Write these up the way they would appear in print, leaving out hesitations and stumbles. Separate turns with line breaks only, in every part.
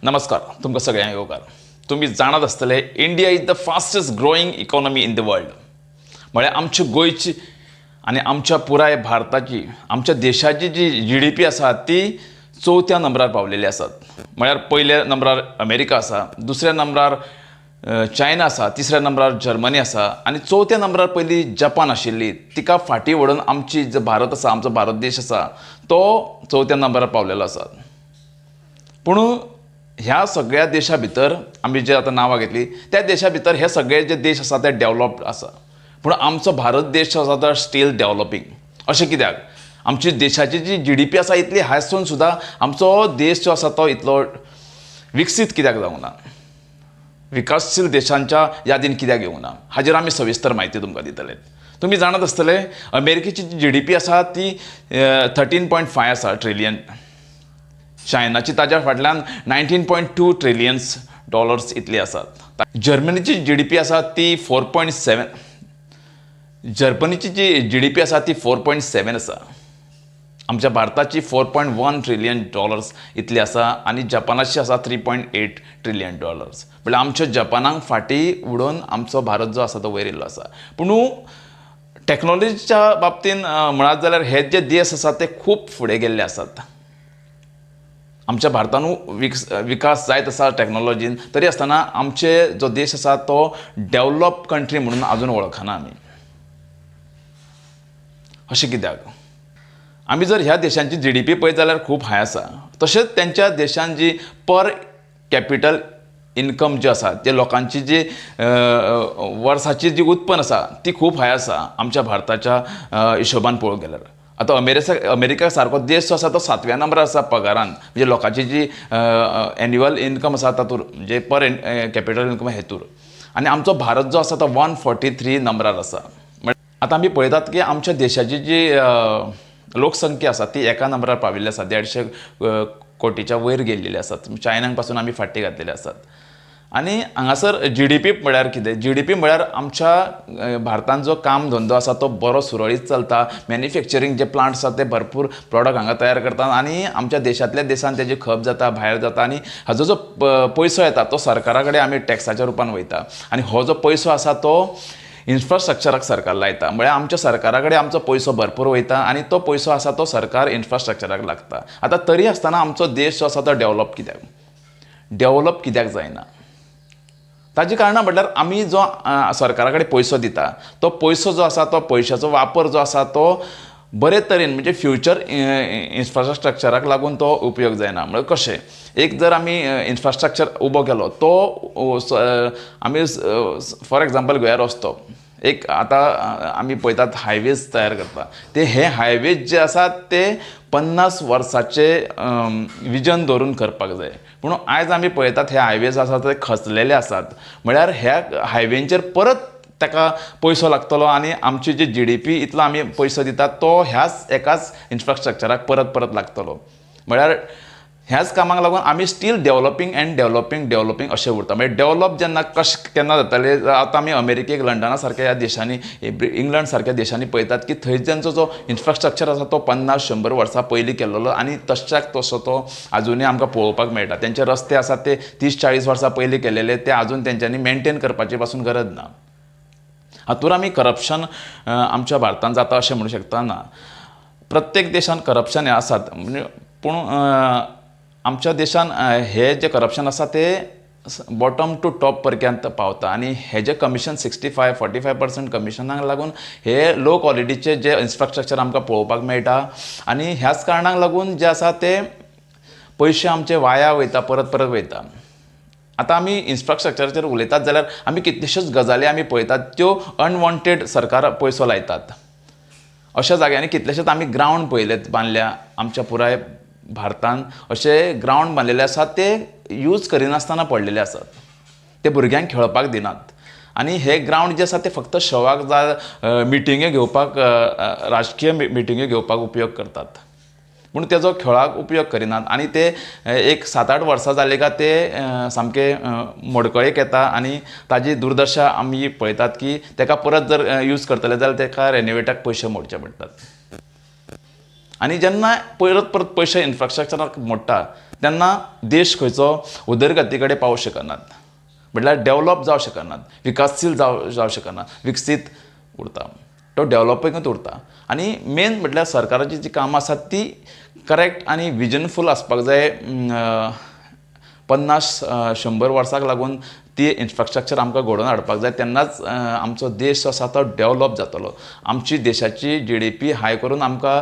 नमस्कार, तुमकां सगळ्यांक येवकार. तुमी जाणात आसतले, India is the fastest growing economy in the world. म्हळ्यार आमची गोंयची आनी आमच्या पुराय भारताची, आमच्या देशाची जी जीडीपी आसा ती चवथ्या नंबरार पावलेली आसात. म्हळ्यार पयल्या नंबरार अमेरिका आसा, दुसऱ्या नंबरार चायना आसा, तिसऱ्या नंबरार जर्मनी आसा आनी चवथ्या नंबरार पयलीं जपान आशिल्ली. तिका फाटीं व्हडून आमची जो भारत आसा, आमचो भारत देश आसा, तो चवथ्या नंबरार पावलेलो आसा. पूण ह्या सगळ्या देशा भितर आमी जे आतां नांवां घेतली त्या देशा भितर हे सगळे जे देश आसा ते डेवलप्ड आसा, पूण आमचो भारत देश जो आसा तो स्टील डेवलपींग. अशें कित्याक? आमची देशाची जी जीडीपी आसा इतली हाय आसून सुद्दां आमचो देश जो आसा तो इतलो विकसीत कित्याक जावंक ना, विकासशील देशांच्या यादीन कित्याक येवंक ना, हाजेर आमी सविस्तर म्हायती तुमकां दितले. तुमी जाणात आसतले, अमेरिकेची जी जीडीपी आसा ती 13.5 आसा ट्रिलियन, चायनाची ताज्या फाटल्यान 19.2 ट्रिलियन्स डॉलर्स इतली आसात. जर्मनीची जीडीपी आसा ती 4.7, जर्मनीची जी जीडीपी आसा ती 4.7 आसा. आमच्या भारताची 4.1 ट्रिलियन डॉलर्स इतली आसा आनी जपानाची आसा 3.8 ट्रिलियन डॉलर्स. म्हळ्यार आमच्या जपानाक फाटीं उडोवन आमचो भारत जो आसा तो वयर येयल्लो आसा. पूण टॅक्नोलॉजीच्या बाबतीन म्हणत जाल्यार हे जे देश आसात ते खूब फुडें गेल्ले आसात. आमच्या भारतानू विकास जायत आसा टॅक्नोलॉजीन, तरी आसतना आमचे जो देश आसा तो डेवलप कंट्री म्हणून आजून वळखना आमी. अशें कित्याक? आमी जर ह्या देशांची जीडीपी पळयत जाल्यार खूब हाय आसा, तशेंच तेंच्या देशान जी पर कॅपिटल इनकम जी आसा, ते लोकांची जी वर्साची जी उत्पन्न आसा ती खूब हाय आसा आमच्या भारताच्या हिशोबान पळोवंक गेल्यार. आतां अमेरिका सारको देश जो आसा तो सातव्या नंबरार आसा पगारान, म्हणजे लोकांची जी एन्युअल इनकम आसा तातूंत, म्हणजे पर कॅपिटल इनकम हेतूर. आनी आमचो भारत जो आसा तो 143 नंबरार आसा. आतां आमी पळयतात की आमच्या देशाची जी लोकसंख्या आसा ती एका नंबरार पाविल्ली आसा, 150 कोटीच्या वयर गेल्लेली आसात. चायनाक पासून आमी फाटीं घातलेले आसात. आनी हांगासर जीडीपी म्हळ्यार कितें? जीडीपी म्हळ्यार आमच्या भारतान जो काम धंदो आसा तो बरो सुरळीत चलता, मॅन्युफॅक्चरींग जे प्लांट्स आसा ते भरपूर प्रोडक्ट हांगा तयार करतात आनी आमच्या देशांतल्या देशान तेजी खप जाता, भायर जाता आनी हाजो जो पयसो येता तो सरकारा कडेन आमी टॅक्साच्या रुपान वयता आनी हो जो पयसो आसा तो इन्फ्रास्ट्रक्चराक सरकार लायता. म्हळ्यार आमच्या सरकारा कडेन आमचो पयसो भरपूर वयता आनी तो पयसो आसा तो सरकार इन्फ्रास्ट्रक्चराक लागता. आतां तरी आसतना आमचो देश जो आसा तो डेवलप कित्याक? डेवलप कित्याक जायना? ताजी कारणां म्हटल्यार आमी जो सरकारा कडेन पयसो दिता तो पयसो जो आसा तो पयशाचो वापर जो आसा तो बरे तरेन म्हणजे फ्युचर इन्फ्रास्ट्रक्चराक लागून तो उपयोग जायना. म्हळ्यार कशें, एक जर आमी इन्फ्रास्ट्रक्चर उबो केलो तो आमी फॉर एग्जाम्पल घेवया रस्तो एक, आतां आमी पळयतात हायवेज तयार करता, ते हे हायवेज जे आसात ते 50 वर्साचे विजन दवरून करपाक जाय. पूण आयज आमी पळयतात हे हायवेज आसात ते खचलेले आसात. म्हळ्यार ह्या हायवेंचेर परत ताका पयसो लागतलो आनी आमची जी जीडीपी इतलो आमी पयसो दितात तो ह्याच एकाच इन्फ्रास्ट्रक्चराक परत परत लागतलो. म्हळ्यार ह्याच कामाक लागून आमी still developing and developing developing अशें उरता. मागीर डेवलप जेन्ना कशें केन्ना जातले? आतां आमी अमेरिकेक, लंडना सारक्या ह्या देशांनी, इंग्लंड सारक्या देशांनी पळयतात की थंय तेंचो जो इन्फ्रास्ट्रक्चर आसा तो 50-100 वर्सां पयलीं केल्लो आनी तश्याक तसो तो आजुनूय आमकां पळोवपाक मेळटा. तेंचे रस्ते आसात ते 30-40 वर्सां पयलीं केलेले, ते आजून तेंच्यांनी मेनटेन करपाची पासून गरज ना. हातूंत आमी करप्शन आमच्या भारतांत जाता अशें म्हणूं शकता ना. प्रत्येक देशांत करप्शन हें आसात, म्हणजे पूण आमच्या देशान हे जे करप्शन आसा ते बॉटम टू टॉप पर्यंत पावता आनी हे जे कमिशन 65-45% कमिशनाक लागून हे लो क्वॉलिटीचे जे इन्फ्रास्ट्रक्चर आमकां पळोवपाक मेळटा आनी ह्याच कारणाक लागून जे आसा ते पयशे आमचे वाया वयता, परत परत वयता. आतां आमी इन्फ्रास्ट्रक्चराचेर उलयतात जाल्यार आमी कितल्योश्योच गजाली आमी पळयतात त्यो अनवॉन्टेड सरकार पयसो लायतात. अशा जाग्यांनी कितलेशेच आमी ग्रावंड पळयलेत बांदल्या आमच्या पुराय भारतान, अशे ग्रावंड बांदलेले आसात ते यूज करिनासतना पडलेले आसात, ते भुरग्यांक खेळपाक दिनात आनी हे ग्रावंड जे आसा ते फक्त शवाक जा मिटिंग्यो घेवपाक, राजकीय मिटिंग्यो घेवपाक उपयोग करतात, पूण तेजो खेळाक उपयोग करिनात आनी ते एक 7-8 वर्सां जाले काय ते सामके मोडकळेक येता आनी ताजी दुर्दशा आमी पळयतात की तेका परत जर यूज करतले जाल्यार तेका रेनोवेटाक पयशे मोडचे पडटात. आनी जेन्ना परत परत पयशे इन्फ्रास्ट्रक्चराक मोडटा तेन्ना देश खंयचो उदरगती कडेन पावूंक शकनात, म्हटल्यार डेवलप जावंक शकनात, विकासशील जावंक शकना, विकसीत उरता तो डेवलपिंगूच उरता. आनी मेन म्हटल्यार सरकाराची जी कामां आसात ती करेक्ट आनी विजनफूल आसपाक जाय. 50-100 वर्सांक लागून ती इन्फ्रास्ट्रक्चर आमकां घडोवन हाडपाक जाय, तेन्नाच आमचो देश जो आसा तो डेवलप जातलो. आमची देशाची GDP हाय करून आमकां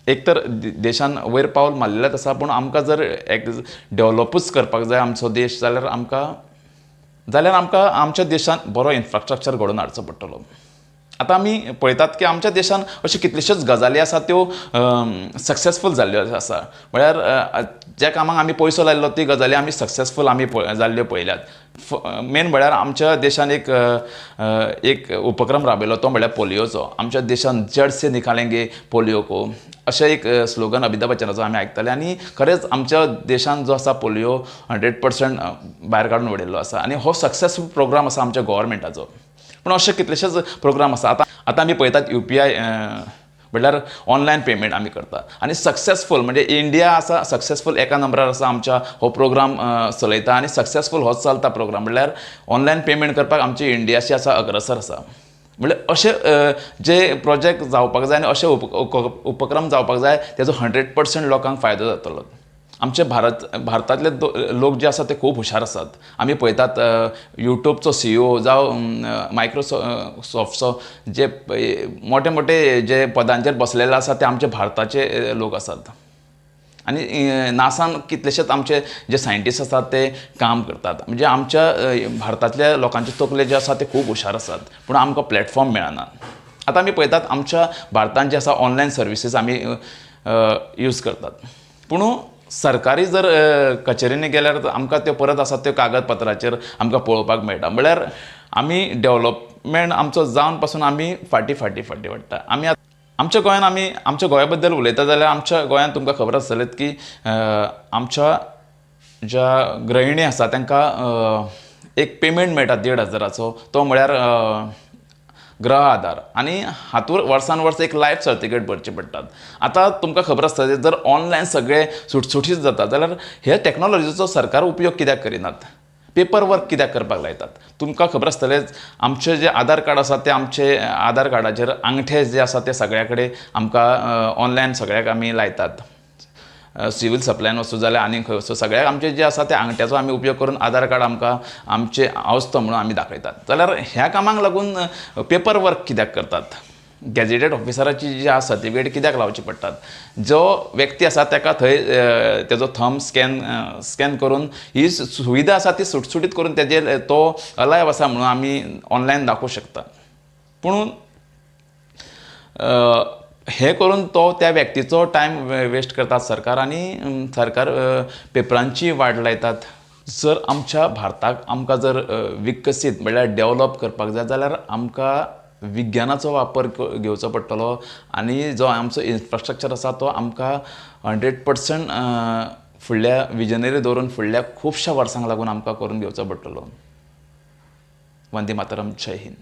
एक तर देशान वयर पावल मारलेलेंच आसा, पूण आमकां जर एक डेवलपूच करपाक जाय आमचो देश जाल्यार आमकां आमच्या देशांत बरो इन्फ्रास्ट्रक्चर घडोवन हाडचो पडटलो. आतां आमी पळयतात की आमच्या देशांत अश्यो कितल्योश्योच गजाली आसात त्यो सक्सेसफूल जाल्ल्यो आसा. म्हळ्यार ज्या कामाक आमी पयसो लायल्लो ती गजाली आमी सक्सेसफूल आमी जाल्ल्यो पळयल्यात. मेन म्हळ्यार आमच्या देशान एक उपक्रम राबयलो तो म्हळ्यार पोलियोचो. आमच्या देशान जड से निकालेंगे पोलियो को अशें एक स्लोगन अमिताभ बच्चनाचो आमी आयकताले आनी खरेंच आमच्या देशान जो आसा पोलियो 100% भायर काडून उडयल्लो आसा आनी हो सक्सेसफूल प्रोग्राम आसा आमच्या गोवोरमेंटाचो. पूण अशे कितलेशेच प्रोग्राम आसा. आतां आमी पळयतात UPI म्हळ्यार ऑनलायन पेमेंट आमी करता आनी सक्सेसफूल म्हणजे इंडिया आसा सक्सेसफूल एका नंबरार आसा आमच्या हो प्रोग्राम चलयता आनी सक्सेसफूल होच चलता प्रोग्राम. म्हळ्यार ऑनलायन पेमेंट करपाक आमची इंडियाची आसा अग्रसर आसा. म्हळ्यार अशे जे प्रोजेक्ट जावपाक जाय आनी अशे उपक्रम जावपाक जाय तेजो 100% लोकांक फायदो जातलो. आमचे भारतांतले लोक जे आसा ते खूब हुशार आसात. आमी पळयतात यूट्यूबचो CEO जावं मायक्रोसॉफ्टचो जे मोठे मोठे जे पदांचेर बसलेले आसा ते आमचे भारताचे लोक आसात. आनी नासान कितलेशेच आमचे जे सायंटिस्ट आसात ते काम करतात. म्हणजे आमच्या भारतांतल्या लोकांचे तकले जे आसा ते खूब हुशार आसात, पूण आमकां प्लॅटफॉर्म मेळना. आतां आमी पळयतात आमच्या भारतांत जे आसा ऑनलायन सर्विसीस आमी यूज करतात, पूण सरकारी जर कचेरींनी गेल्यार आमकां त्यो परत आसा त्यो कागदपत्राचेर आमकां पळोवपाक मेळटा. म्हळ्यार आमी डेवलपमेंट आमचो जावन पासून आमी फाटीं फाटीं फाटीं वाडटा. आमी आमच्या गोंयान आमी आमच्या गोंया बद्दल उलयता जाल्यार आमच्या गोंयांत तुमकां खबर आसतलेंच की आमच्या ज्या गृहिणी आसा तांकां एक पेमेंट मेळटा 1500, तो म्हळ्यार गृह आधार. आनी हातूर वर्सान वर्स एक लायफ सर्टिफिकेट भरची पडटात. आतां तुमकां खबर आसतलें जर ऑनलायन सगळें सुटसुटीत जाता जाल्यार हे टॅक्नोलॉजीचो सरकार उपयोग कित्याक करिनात, पेपर वर्क कित्याक करपाक लायतात. तुमकां खबर आसतलेंच आमचें जें आधार कार्ड आसा तें आमचे आधार कार्डाचेर आंगठे जे आसा ते सगळ्या कडेन आमकां ऑनलायन सगळ्याक आमी लायतात. सिवील सप्लायन वचूं जाल्यार आनी खंय वचूं सगळ्याक आमचे जे आसा ते आंगठ्याचो आमी उपयोग करून आधार कार्ड आमकां आमचें आवस्तो म्हणून आमी दाखयतात. जाल्यार ह्या कामाक लागून पेपर वर्क कित्याक करतात, गॅजेटेड ऑफिसराची जी आसा सर्टिफिकेट कित्याक लावची पडटात. जो व्यक्ती आसा ताका थंय तेजो थंब स्कॅन करून ही सुविधा आसा ती सुटसुटीत करून तेजेर तो अलायव आसा म्हणून आमी ऑनलायन दाखोवंक शकता. पूण हें करून तो त्या व्यक्तीचो टायम वेस्ट करतात सरकार आनी सरकार पेपरांची वाड लायतात. जर आमच्या भारताक आमकां जर विकसीत म्हळ्यार डेवलप करपाक जाय जाल्यार आमकां विज्ञानाचो वापर घेवचो पडटलो आनी जो आमचो इन्फ्रास्ट्रक्चर आसा तो आमकां 100% फुडल्या विजनरी दवरून फुडल्या खुबश्या वर्सांक लागून आमकां करून घेवचो पडटलो. वंदे मातरम, जय हिंद.